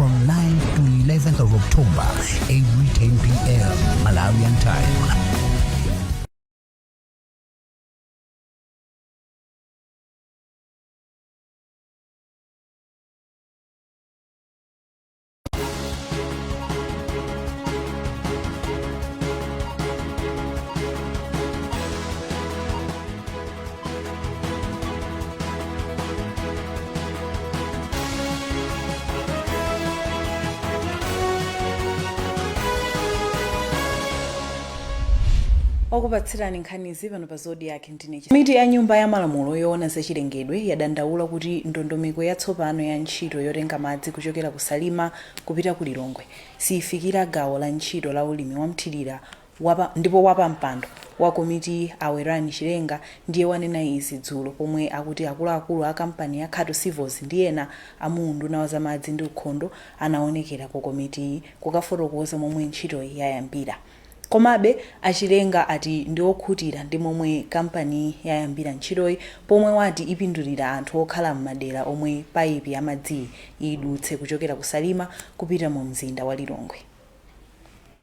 From 9th to 11th of October, every 10 p.m. Malawian time. Okupatsirani nkhanizi pano pa Zodiak ndine. Komiti ya Nyumba ya Malamulo yoona zachilengedwe yadandaula kuti ndondomeko yatsopano ya ntchito yotenga madzi kuchokera ku Salima kupita ku Lilongwe siyifikira gawo la ntchito la ulimi wamthirira. Ndipo wapampando wa komitiyi, a Werani Chilenga, ndiye wanena izi dzulo pomwe akuti akuluakulu a kampani ya Khato Civils ndi ena a mu unduna wa zamadzi ndi ukhondo anaonekera ku komitiyi kukafotokoza momwe ntchitoyi yayambira. Komabe, a Chilenga ati ndi okhutira ndi momwe kampaniyi yayambira ntchitoyi pomwe wati ipindulira anthu okhala m'madera omwe payipi ya madziyi idutse kuchokera ku Salima kupita mu mzinda wa Lilongwe.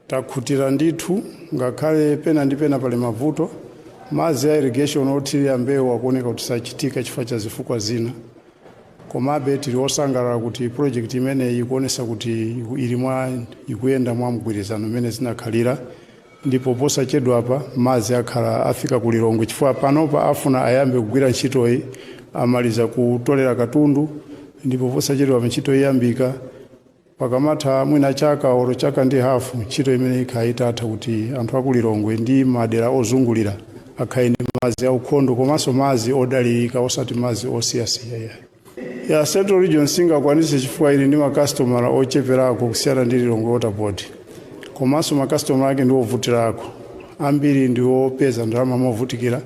Takhutira ndithu, ngakhale pena ndi pena pali mavuto. Madzi a irrigation othirira mbewu akuoneka kuti sachitika chifukwa cha zifukwa zina. Komabe tili osangalala kuti project imeneyi ikuonesa kuti ili mwa ikuyenda mwa mgwirizano mmene zinakhalira, ndipo posachedwapa madzi akhala afika ku Lilongwe, chifukwa panopa afuna ayambe kugwira ntchitoyi, amaliza kutolera katundu, ndipo posachedwapa ntchito iyambika. Pakamatha mwina chaka olo chaka ndi hafu, ntchito imene ikhala itatha, kuti anthu aku Lilongwe ndi madera ozungulira akhale ndi madzi aukhondo komanso madzi odalirika, osati madzi osiyasiya yayi. Ya Central Region singakwanise chifukwa ili ndi makasitomala ocheperako kusiyana ndi Lilongwe Water Board, komanso makasitomala ake ndi ovutirako ambiri, ndi opeza ndalama movutikira,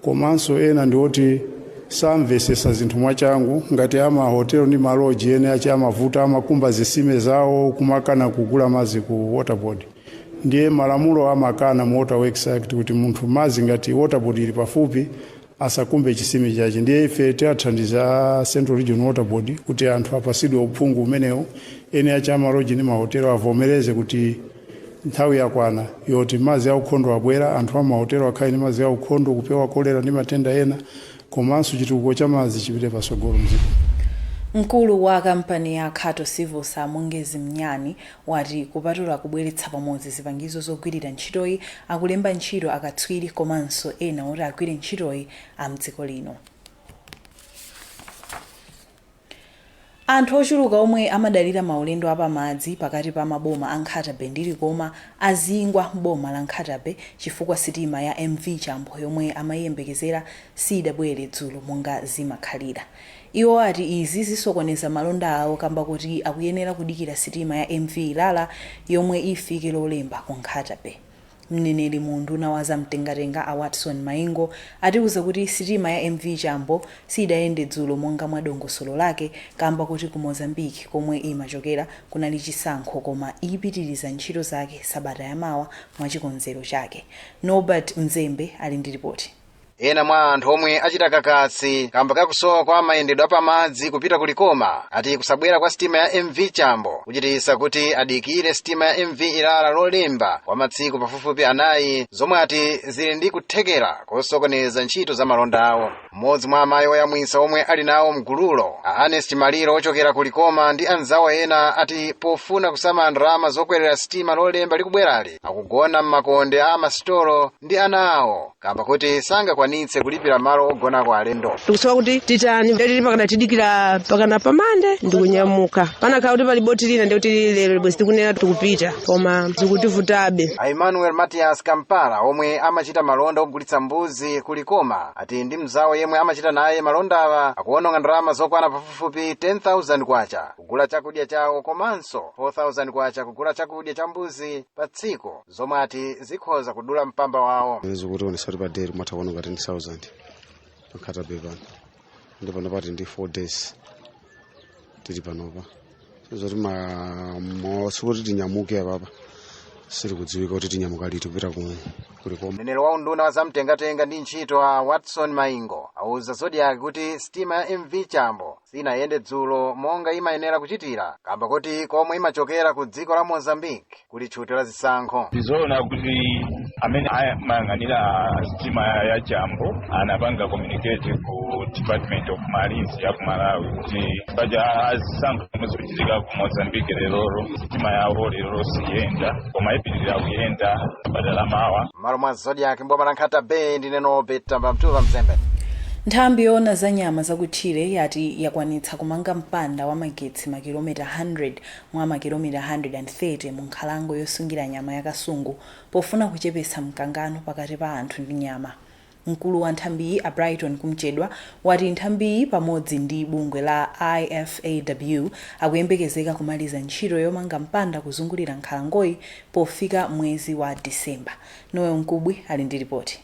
komanso ena ndi oti samvesesa zinthu mwachangu, ngati amahotelo ndi maloji ene achi amavuta, amakumba zisime zawo, kumakana kugula madzi ku Water Board. Ndiye malamulo amakana mu Water Works Act kuti munthu madzi, ngati Water Board ili pafupi, asakumbe chisime chache. Ndiye ife tiathandiza Central Region Water Board kuti anthu apasidwe uphungu umenewu, ene achi amaloji ndi mahotelo avomereze kuti nthawi yakwana yoti madzi aukhondo abwera, anthu amahotelo akhale ndi madzi aukhondo, kupewa kolera ndi matenda ena, komanso chitukuko cha madzi chipite pasogolo mdziko. Mkulu wa kampani ya Khato Civils, a Mongezi Mnyani, wati kupatula kubweretsa pamodzi zipangizo zogwirira ntchitoyi, akulemba ntchito akatswiri komanso ena oti agwire ntchitoyi amdziko lino. Anthu ochuluka omwe amadalira maulendo apamadzi pakati pa maboma a Nkhata Bay ndi Likoma azingwa m'boma la Nkhata Bay chifukwa sitima ya MV Chambo yomwe amayiyembekezera siyidabwere dzulo monga zimakhalira. Iwo ati izi zisokoneza malonda awo kamba koti akuyenera kudikira sitima ya MV Ilala yomwe ifike lolemba ku Nkhata Bay. Mneneri mu unduna wa zamtengatenga a Watson Maingo atiuza kuti sitima ya MV Chambo siyidayende dzulo monga mwa dongosolo lake kamba koti ku Mozambique komwe imachokera kunali chisankho, koma ipitiriza ntchito zake sabata yamawa mwachikonzero chake. Norbert Mzembe ali ndi ripoti. Ena mwa anthu omwe achita kakasi kamba kakusowa kwa mayendedwe apamadzi kupita ku Likoma ati kusabwera kwa sitima ya MV Chambo kuchititsa kuti adikire sitima ya MV Ilala Lolemba kwa masiku pafupifupi 4, zomwe ati zili ndi kuthekera kosokoneza ntchito za malonda awo. Mmodzi mwa amayi oyamwitsa omwe ali nawo mgululo, a Ernest Maliro ochokera ku Likoma, ndi anzawo ena ati pofuna kusamala ndalama zokwerera sitima Lolemba likubwerali, akugona m'makonde a masitolo ndi ana awo kamba kuti sangakwanitse kulipira malo ogonako alendo. Tikusowa kuti titani, tili pakana tidikira pakana pamande ndikunyamuka. Panakhala kuti pali boti lina, ndikuti lero bwezi tikunena tikupita, koma zikutivutabe. A Emmanuel Matias Kampala omwe amachita malonda ogulitsa mbuzi ku Likoma ati ndi mzawo yemwe amachita naye malondawa akuononga ndalama zokwana pafupifupi 10,000 kwacha kugula chakudya chawo komanso 4,000 kwacha kugula chakudya cha mbuzi pa tsiku, zomwe ati zikhoza kudula mpamba wawo. Zikutionesa kuti pa day timatha kuononga 10,000 pa Nkhata Bay pano, ndi pano pati ndi 4 days tili panopa, zoti sikuti tinyamuke apapa, sitikudziwika kuti tinyamuka liti kupita ku Likoma. Mneneri wa unduna wa zamtengatenga ndi ntchito a Watson Maingo auza Zodiak kuti sitima ya MV Chambo Sinayende dzulo monga imayenera kuchitira kamba kuti komwe imachokera ku dziko la Mozambique kuli tchuti la zisankho. Ndizoona kuti amene amayang'anira sitima ya Chambo anapanga communicate ku Department of Marines ya ku Malawi kuti paja azisankho zomwe zikuchitika ku Mozambique lerolo, sitima yawo lero siyenda, koma ipitirira kuyenda badala mawa. M'malo mwa Zodiak, mboma la Nkhata Bay, ndine Nobe Tamba Mtuva Mzembe. Nthambi yoona za nyama zakutchire yati yakwanitsa kumanga mpanda wa magetsi makilomita 100 mwa makilomita 130 mu nkhalango yosungira nyama yakasungu pofuna kuchepetsa mkangano pakati pa anthu ndi nyama. Mkulu wa nthambiyi, a Brighton Kumchedwa, wati nthambiyi pamodzi ndi bungwe la IFAW akuyembekezeka kumaliza ntchito yomanga mpanda kuzungulira nkhalangoyi pofika mwezi wa Disemba. Noel Mkubwi ali ndi ripoti.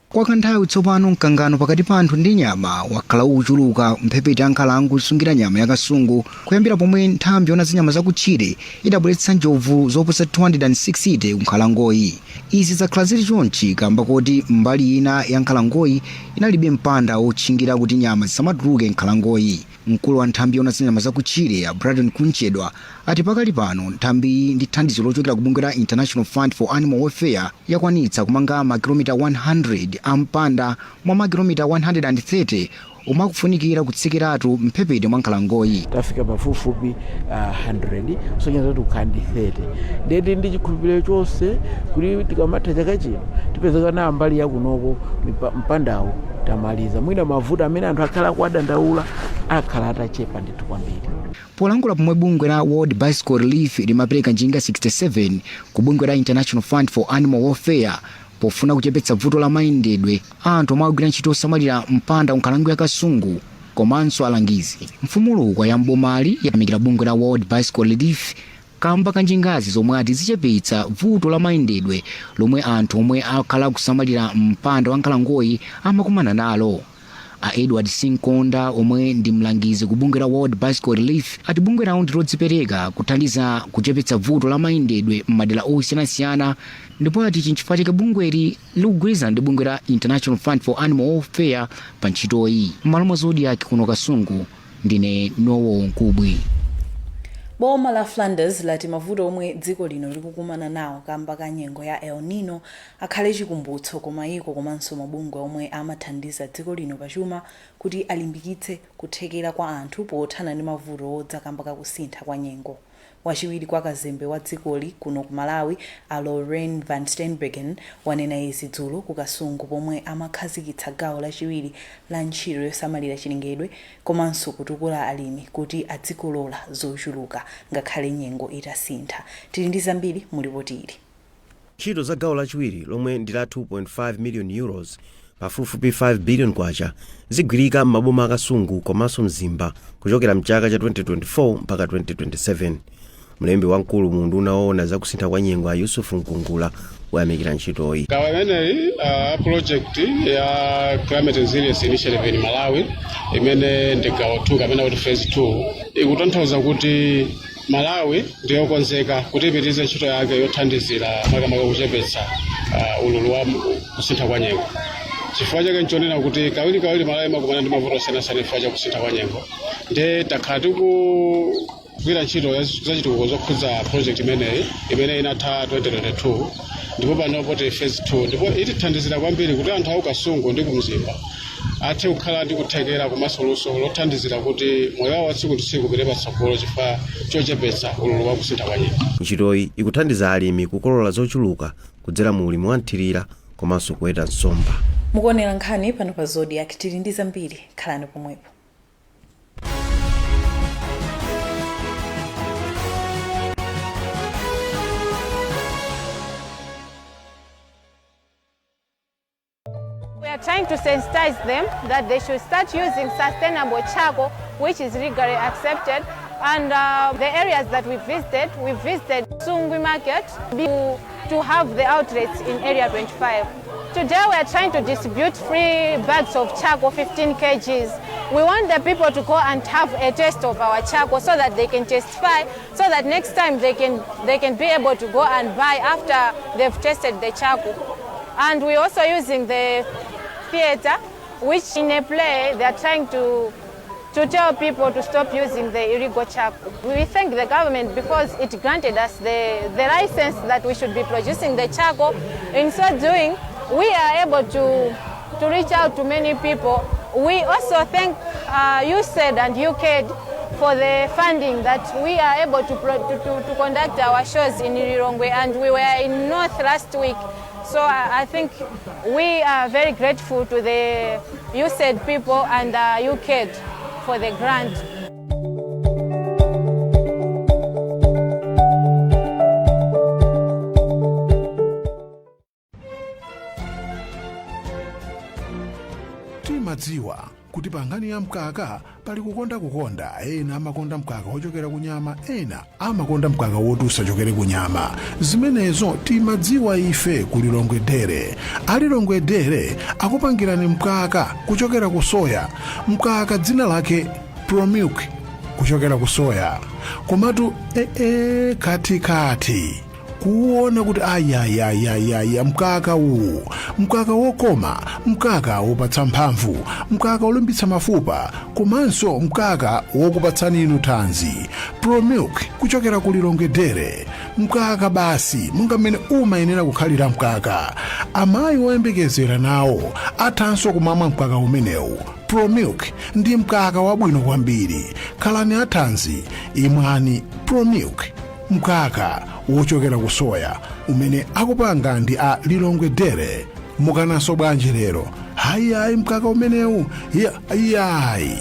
Kwa kanthawi tsopano, mkangano pakati pa anthu ndi nyama wakhala ukuchuluka mphepete ya nkhalango yosungira nyama yakasungu, kuyambira pomwe nthambi yoona za nyama zakutchire idabweretsa njovu zoposa 260 ku nkhalangoyi. Izi zakhala zili chonchi kamba koti mbali ina ya nkhalangoyi inalibe mpanda wotchingira kuti nyama zisamatuluke nkhalangoyi. Mkulu wa nthambi yoona za nyama zakutchire, a Brighton Kunchedwa, ati pakali pano nthambiyi ndi thandizo lochokera ku bungwe la International Fund for Animal Welfare yakwanitsa kumanga makilomita 100 a mpanda mwa makilomita 130 omwe akufunikira kutsekeratu mphepete mwa nkhalangoyi. Tafika pafupifupi 100, kusonyeza kuti kukhala ndi 30. Ndeti ndi chikhulupiriro chonse kuti tikamatha chaka chino tipezeka na mbali yakunoko mpandawo tamaliza. Mwina mavuto amene anthu akhala akuwadandaula akhala atachepa ndithu kwambiri. Polankhula pomwe bungwe la World Bicycle Relief limapereka njinga 67 ku bungwe la International Fund for Animal Welfare pofuna kuchepetsa vuto la mayendedwe anthu omwe akugwira ntchito osamalira mpanda nkhalango ya Kasungu komanso alangizi, mfumu Lukwa ya mbomali yayamikira bungwe la World Bicycle Relief kamba ka njingazi zomwe ati zichepetsa vuto la mayendedwe lomwe anthu omwe akhala kusamalira mpanda wa nkhalangoyi amakumana nalo. A Edward Sinkonda, omwe ndi mlangizi ku bungwe la World Bicycle Relief, ati bungwe lawo ndi lodzipereka kuthandiza kuchepetsa vuto la mayendedwe m'madera osiyanasiyana, ndipo ati chinchifukwa chake bungweli likugwirizana ndi bungwe la International Fund for Animal Welfare pa ntchitoyi. M'malo mwa Zodiak kuno Kasungu, ndine Nowo Nkubwi. Boma la Flanders lati mavuto omwe dziko lino likukumana nawo kamba ka nyengo ya El Nino akhale chikumbutso ku mayiko komanso mabungwe omwe amathandiza dziko lino pachuma kuti alimbikitse kuthekera kwa anthu pothana ndi mavuto odza kamba kakusintha kwa nyengo. Wachiwiri kwa kazembe wa dzikoli kuno ku Malawi, a Lorraine van Steenbergen, wanena izi dzulo ku Kasungu pomwe amakhazikitsa gawo lachiwiri la ntchito yosamalira chilengedwe komanso kutukula alimi kuti adzikolola zochuluka ngakhale nyengo itasintha. Tili ndi zambiri mu ripoti ili. Ntchito za gawo lachiwiri, lomwe ndi la 2.5 million euros, pafupifupi 5 billion kwacha, zigwirika m'maboma a Kasungu komanso Mzimba kuchokera mchaka cha 2024 mpaka 2027. Mlembi wamkulu mu unduna woona zakusintha kwa nyengo, a Yusufu Mkungula, wayamikira ntchitoyi. Gawo imeneyi, project ya Climate Resilience Initiative in Malawi, imene ndi gawo 2 kapena kuti phase 2, ikutanthauza kuti Malawi ndiyokonzeka kuti ipitirize ntchito yake yothandizira makamaka kuchepetsa ululu wa kusintha kwa nyengo. Chifukwa chake nchonena kuti kawirikawiri Malawi imakumana ndi mavuto osiyanasiyana chifukwa cha kusintha kwa nyengo, nde takhala tikugwira ntchito zachitukuko zokhudza project imeneyi imene inatha 2022, ndipo panopo tili phase 2, ndipo itithandizira kwambiri kuti anthu aku Kasungu ndi kumzimba athe kukhala ndi kuthekera komanso luso lothandizira kuti moyo wawo wa tsiku ndi tsiku upite patsogolo chifukwa chochepetsa ululu wa kusintha kwa nyengo. Ntchitoyi ikuthandiza alimi kukolola zochuluka kudzera mu ulimi wa mthirira komanso kuweta nsomba. Mukuonera nkhani pano pa Zodiak. Tili ndi zambiri, khalani pomwepo. We are trying to sensitize them that they should start using sustainable charcoal, which is legally accepted. And the areas that we visited Sungwi Market to have the outlets in Area 25. Today we are trying to distribute free bags of charcoal, 15 kgs. We want the people to go and have a taste of our charcoal so that they can testify, so that next time they can be able to go and buy after they've tasted the charcoal. And we're also using the theater, which in a play they are trying to to tell people to stop using the illegal charcoal. We thank the government because it granted us the license that we should be producing the charcoal. In so doing, we are able to reach out to many people. We also thank USAID and UKAID for the funding that we are able to conduct our shows in Lilongwe, and we were in North last week. So I think we are very grateful to the USAID people and UKAID for the grant. Timadziwa kuti pa nkhani ya mkaka pali kukonda kukonda. Ena amakonda mkaka wochokera kunyama, ena amakonda mkaka woti usachokere kunyama. Zimenezo timadziwa ife ku Lilongwe Dairy. A Lilongwe Dairy akupangirani mkaka kuchokera ku soya, mkaka dzina lake Promilk kuchokera ku soya. Komatu ee, katikati kuona kuti ayayayayaya, mkaka uwu, mkaka wokoma, mkaka wopatsa mphamvu, mkaka wolimbitsa mafupa, komanso mkaka wokupatsani inu thanzi. Promilk kuchokera ku Lilongwe Dairy, mkaka basi monga mmene umayenera kukhalira mkaka. Amayi woyembekezera nawo athanso kumamwa mkaka umenewu. Promilk ndi mkaka wabwino kwambiri. Khalani athanzi, imwani Promilk, mkaka wochokera ku soya umene akupanga ndi a Lilongwe Dairy. Mukananso bwanji lero? Hayihayi, mkaka umenewu iyayi,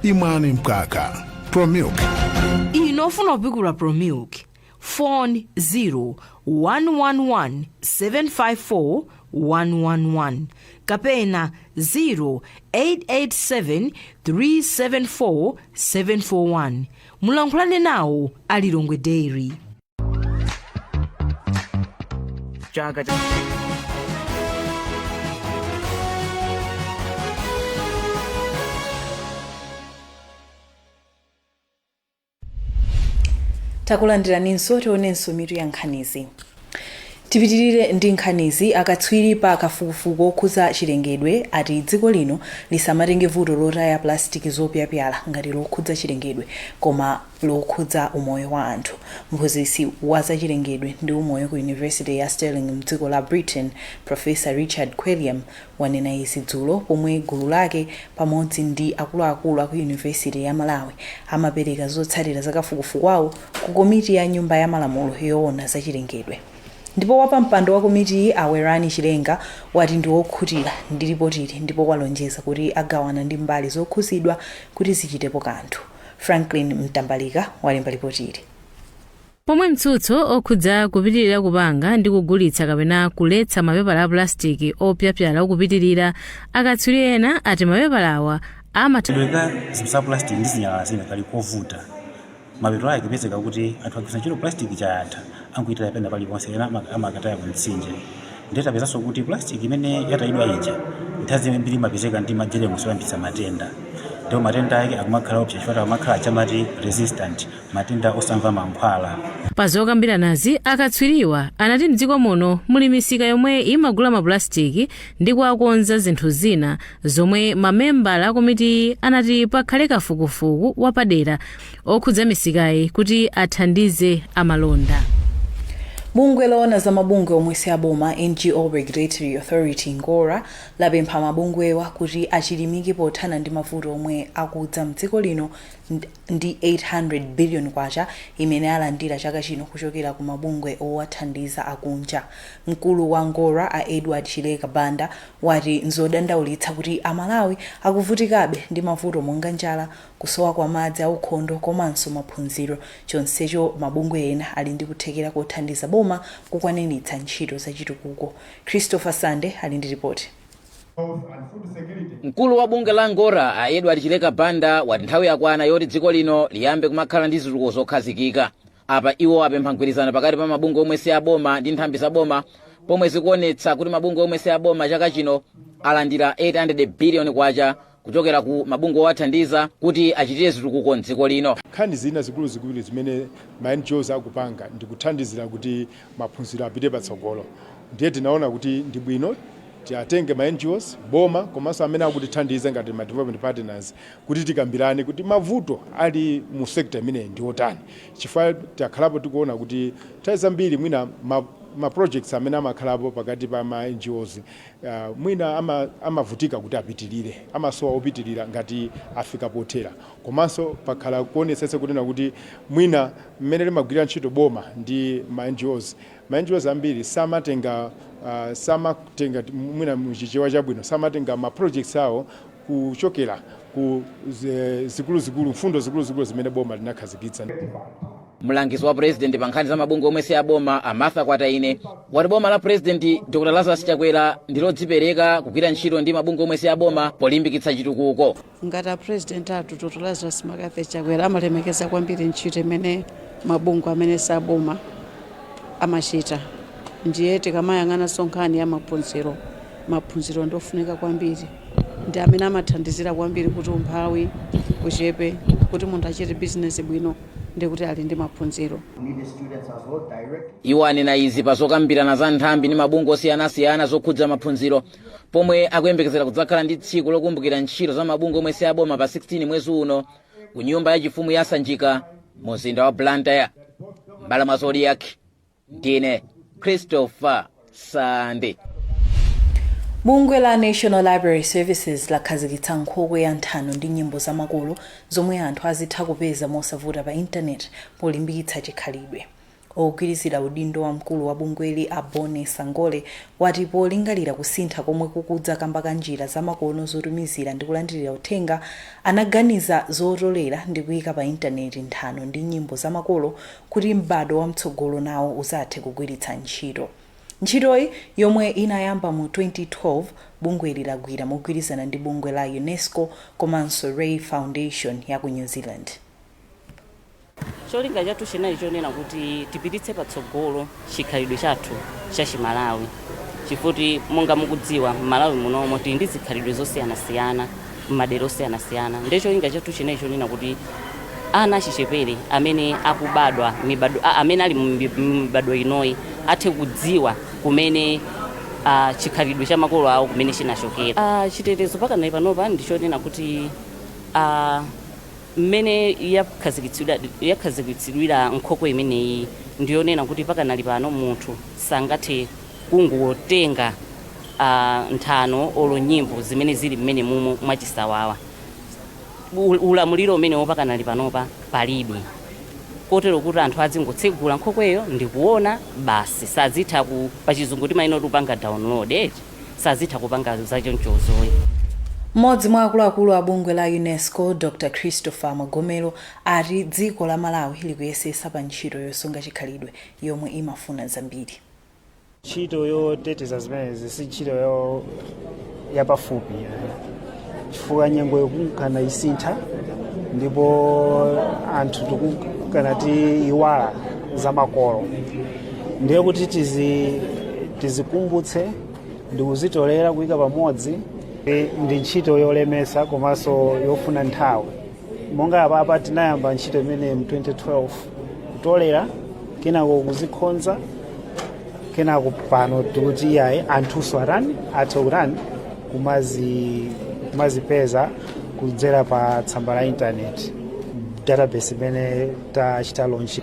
imwani mkaka Promilk. Inu ofuna kupikula Promilk, phone 0 111 754 111 kapena 0887 374 741. Mulankhulane nawo a Lilongwe Dairy. Chaka cha Takulandiraninso. Tionenso mitu ya nkhanizi. Tipitirire ndi nkhanizi. Akatswiri pa kafukufuku okhuza chilengedwe ati dziko lino lisamatenge vuto lotaya plastic zopyapyala ngati lokhudza chilengedwe, koma lokhudza umoyo wa anthu. Mphunzitsi wa zachilengedwe ndi umoyo ku University ya Stirling mdziko la Britain, Professor Richard Quilliam, wanena izi dzulo pomwe gulu lake pamodzi ndi akuluakulu aku University ya Malawi amapereka zotsatira za kafukufuku awo ku komiti ya Nyumba ya Malamulo yoona zachilengedwe. Ndipo wapampando wa komitiyi, Awerani Chilenga, wati ndi wokhutira ndi ripotili ndipo walonjeza kuti agawana ndi mbali zokhuzidwa kuti zichitepo kanthu. Franklin Mtambalika walemba ripotili. Pomwe mtsutso okhudza kupitirira kupanga ndi kugulitsa kapena kuletsa mapepala a pulastiki opyapyala ukupitirira, akatswiri ena ati mapepalawa amatha Ka zinthu za plastic ndi zinyalala zina kali kovuta. Mapeto ake kupezeka kuti anthu agwiritsa ntchito plastic chayatha, ankuitaya pena paliponse, ena amakataya ku mtsinje. Ndiye tapezanso kuti plastic imene yatayidwa ija nthawi zambiri imapezeka ndi majeremusi oyambitsa matenda, ndipo matenda ake akumakhala opsa chifukwa akumakhala chamati resistant, matenda osamva mankhwala. Pa zokambiranazi, akatswiriwa anati mdziko muno muli misika yomwe imagula mapulastiki ndi kuakonza zinthu zina, zomwe mamembala a komiti anati pakhale kafukufuku wapadera okhudza misikayi kuti athandize amalonda. Bungwe loona za mabungwe omwe si aboma, NGO Regulatory Authority, NGORA, lapempha mabungwewa kuti achilimike pothana ndi mavuto omwe akudza mdziko lino ndi 800 billion kwacha imene alandira chaka chino kuchokera ku mabungwe owathandiza akunja. Mkulu wa NGORA, a Edward Chileka Banda, wati nzodandaulitsa kuti Amalawi akuvutikabe ndi mavuto monga njala, kusowa kwa madzi aukhondo komanso maphunziro, chonsecho mabungwe ena ali ndi kuthekera kothandiza boma kukwaniritsa ntchito zachitukuko. Christopher Sande ali ndi ripoti. Mkulu wa bungwe la NGORA, a Edward Chileka Banda, wati nthawi yakwana yoti dziko lino liyambe kumakhala ndi zitukuko zokhazikika. Apa iwo apempha mgwirizano pakati pa mabungwe omwe si aboma ndi nthambi za boma, pomwe zikuonetsa kuti mabungwe omwe si aboma chaka chino alandira 800 biliyoni kwacha kuchokera ku mabungwe owathandiza kuti achitire zitukuko mdziko lino. Nkhani zina zikuluzikulu zimene ma NGOs akupanga ndi kuthandizira kuti maphunziro apite patsogolo. Ndiye tinaona kuti ndi bwino Tiatenge ma NGOs, boma komanso amene akutithandiza ngati ma development partners kuti tikambirane kuti mavuto ali mu sector imeneyi ndi otani, chifukwa takhalapo tikuona kuti nthawi zambiri mwina ma projects amene amakhalapo pakati pa ma NGOs mwina amavutika kuti apitirire, amasowa opitirira ngati afika pothera. Komanso pakhala kuonetsetsa kunena kuti mwina mmene limagwirira ntchito boma ndi ma NGOs, ma NGOs ambiri samatenga mwina muchichewa chabwino, samatenga ma projects awo kuchokera ku zikuluzikulu, mfundo zikuluzikulu zimene boma linakhazikitsa. Mlangizi wa Purezidenti pa nkhani za mabungwe omwe si aboma, a Martha Kwataine, wati boma la Purezidenti Dr Lazarus Chakwera ndi lodzipereka kugwira ntchito ndi mabungwe omwe si aboma polimbikitsa chitukuko. Ngati a President athu Dr Lazarus McCarthy Chakwera amalemekeza kwambiri ntchito imene mabungwe amene saboma amachita. Ndiye tikamayang'ananso nkhani ya maphunziro, maphunziro ndofunika kwambiri, ndi amene amathandizira kwambiri kuti umphawi uchepe, kuti munthu achite bizinesi bwino ndi kuti ali ndi maphunziro. Iwo anena izi pa zokambirana za nthambi ndi mabungwe osiyanasiyana zokhudza maphunziro, pomwe akuyembekezera kudzakhala ndi tsiku lokumbukira ntchito za mabungwe omwe si aboma pa 16 mwezi uno ku nyumba yachifumu ya Sanjika mu mzinda wa Blantyre. M'malo mwa Zodiak, ndine Christopher Sande. Bungwe la National Library Services lakhazikitsa nkhokwe ya nthano ndi nyimbo zamakolo zomwe anthu azitha kupeza mosavuta pa intaneti polimbikitsa chikhalidwe. Ogwirizira udindo wa mkulu wa bungweli, a Bonnie Sangole, wati polingalira kusintha komwe kukudza kamba ka njira zamakono zotumizira ndi kulandirira uthenga, anaganiza zotolera ndi kuyika pa intaneti nthano ndi nyimbo zamakolo kuti m'bado wamtsogolo nawo uzathe kugwiritsa ntchito. Ntchitoyi, yomwe inayamba mu 2012, bungweli lagwira mogwirizana ndi bungwe la UNESCO komanso Ray Foundation ya ku New Zealand. Cholinga chathu chinali chonena kuti tipititse patsogolo chikhalidwe chathu cha Chimalawi, chifukwa monga mukudziwa, m'Malawi munomo tili ndi zikhalidwe zosiyanasiyana m'madera osiyanasiyana. Ndiye cholinga chathu chinali chonena kuti ana achichepere amene akubadwa mibado, amene ali mu mibado inoyi athe kudziwa kumene chikhalidwe cha makolo awo kumene chinachokera. Chitetezo pakanali panopa ndichonena kuti mmene yakhazikitsidwira nkhokwe imeneyi ndiyonena kuti pakanali pano munthu sangathe kungotenga nthano olo nyimbo zimene zili mmene mumo mwachisawawa. Ulamuliro umenewo pakanali panopa palibe, kotero kuti anthu azingotsegula nkhokweyo ndikuona basi. Sazitha ku pachizungu timayina kuti kupanga download eti, sazitha kupanga zachonchozoyi. Mmodzi mwa akuluakulu a bungwe la UNESCO, Dr Christopher Magomero, ati dziko la Malawi likuyesesa pa ntchito yosunga chikhalidwe yomwe imafuna zambiri. Ntchito yoteteza zimenezi si ntchito yapafupi, chifukwa nyengo ikunkana isintha ndipo anthu tikukana tiiwala za makolo. Ndiye kuti tizikumbutse ndi kuzitolera kuyika pamodzi ndi ntchito yolemesa komanso yofuna nthawi. Monga apapa tinayamba ntchito imene mu 2012, kutolera, kenako kuzikonza, kenako pano tikuti iyayi, anthunso atani, athe kutani, kumazipeza kudzera pa tsamba la intaneti, database imene tachita launch.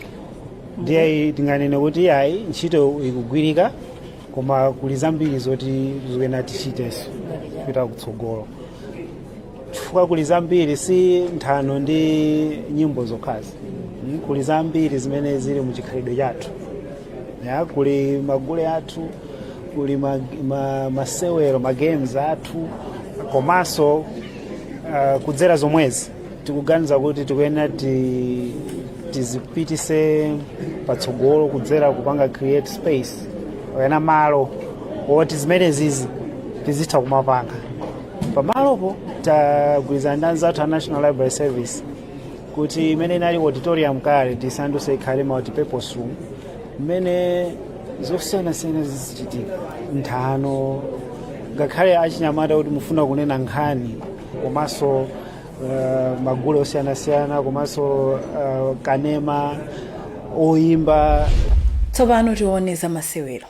Ndiye tinganene kuti iyayi, ntchito ikugwirika, koma kuli zambiri zoti zikuyenera tichitenso kupita kutsogolo, chifukwa kuli zambiri, si nthano ndi nyimbo zokhazi. Kuli zambiri zimene zili muchikhalidwe chathu ya, kuli magule athu, kuli masewero, ma games athu. Komanso kudzera zomwezi tikuganiza kuti tikuyenera tizipitise patsogolo kudzera kupanga create space kapena malo oti zimenezizi tizitha kumapanga pamalopo. Tagwirizana ndi anzathu a National Library Service kuti imene inali auditorium kale tisandutse ikhale multipurpose room mmene zosiyanasiyana zizichitika, nthano, ngakhale achinyamata kuti mufuna kunena nkhani, komanso magule osiyanasiyana, komanso kanema, oyimba. Tsopano tione za masewero.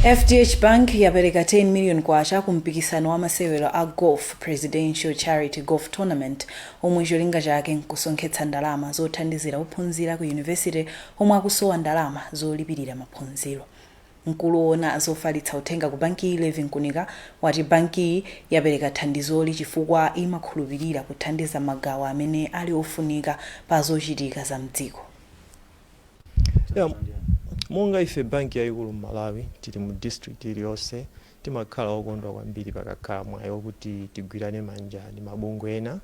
FDH Bank yapereka 10 million kwacha ku mpikisano wa masewero a golf Presidential Charity Golf Tournament, omwe cholinga chake nkusonkhetsa ndalama zothandizira ophunzira ku yunivesite omwe akusowa ndalama zolipirira maphunziro. Mkulu woona zofalitsa uthenga ku bankiyi, Levi Nkunika, wati bankiyi yapereka thandizoli chifukwa imakhulupirira kuthandiza magawo amene ali ofunika pa zochitika za mdziko. Yeah, monga ife banki yayikulu m'Malawi, tili mu district iliyonse, timakhala okondwa kwambiri pakakhala mwayi wokuti tigwirane manja ndi mabungwe ena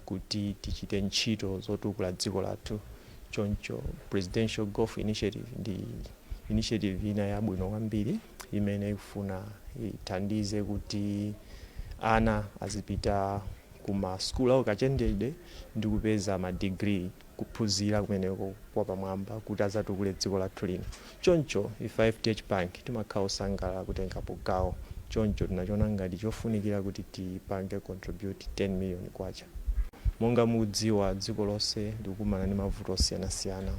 kuti tichite ntchito zotukula dziko lathu. Choncho Presidential Golf Initiative ndi initiative ina yabwino kwambiri imene ikufuna ithandize kuti ana azipita kuma sukulu awo kachenjede ndi kupeza ma degree, kuphunzira kumeneko kwa pamwamba kuti azatukule dziko lathu lino. Choncho ife FDH Bank timakhala osangalala kutengapo gawo. Choncho tinachiona ngati chofunikira kuti tipange contribute 10 million kwacha. Monga mukudziwa, dziko lonse likukumana ndi mavuto osiyanasiyana.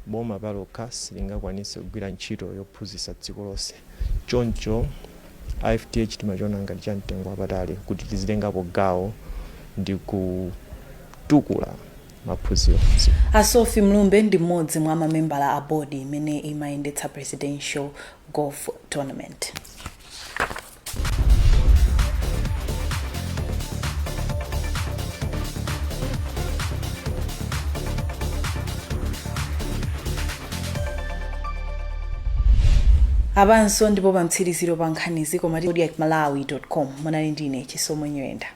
Boma palokha silingakwanise kugwira ntchito yophunzitsa dziko lonse. Choncho FDH timachiona ngati cha mtengo wapatali kuti tizitengapo gawo ndi kutukula maphunziro. A Sophie Mlumbe ndi mmodzi mwa mamembala a bodi imene imayendetsa Presidential Golf Tournament. Apanso ndipo pa mtsiriziro pa nkhanizi, koma zodiakmalawi.com. Munali ndine Chisomo Nyirenda.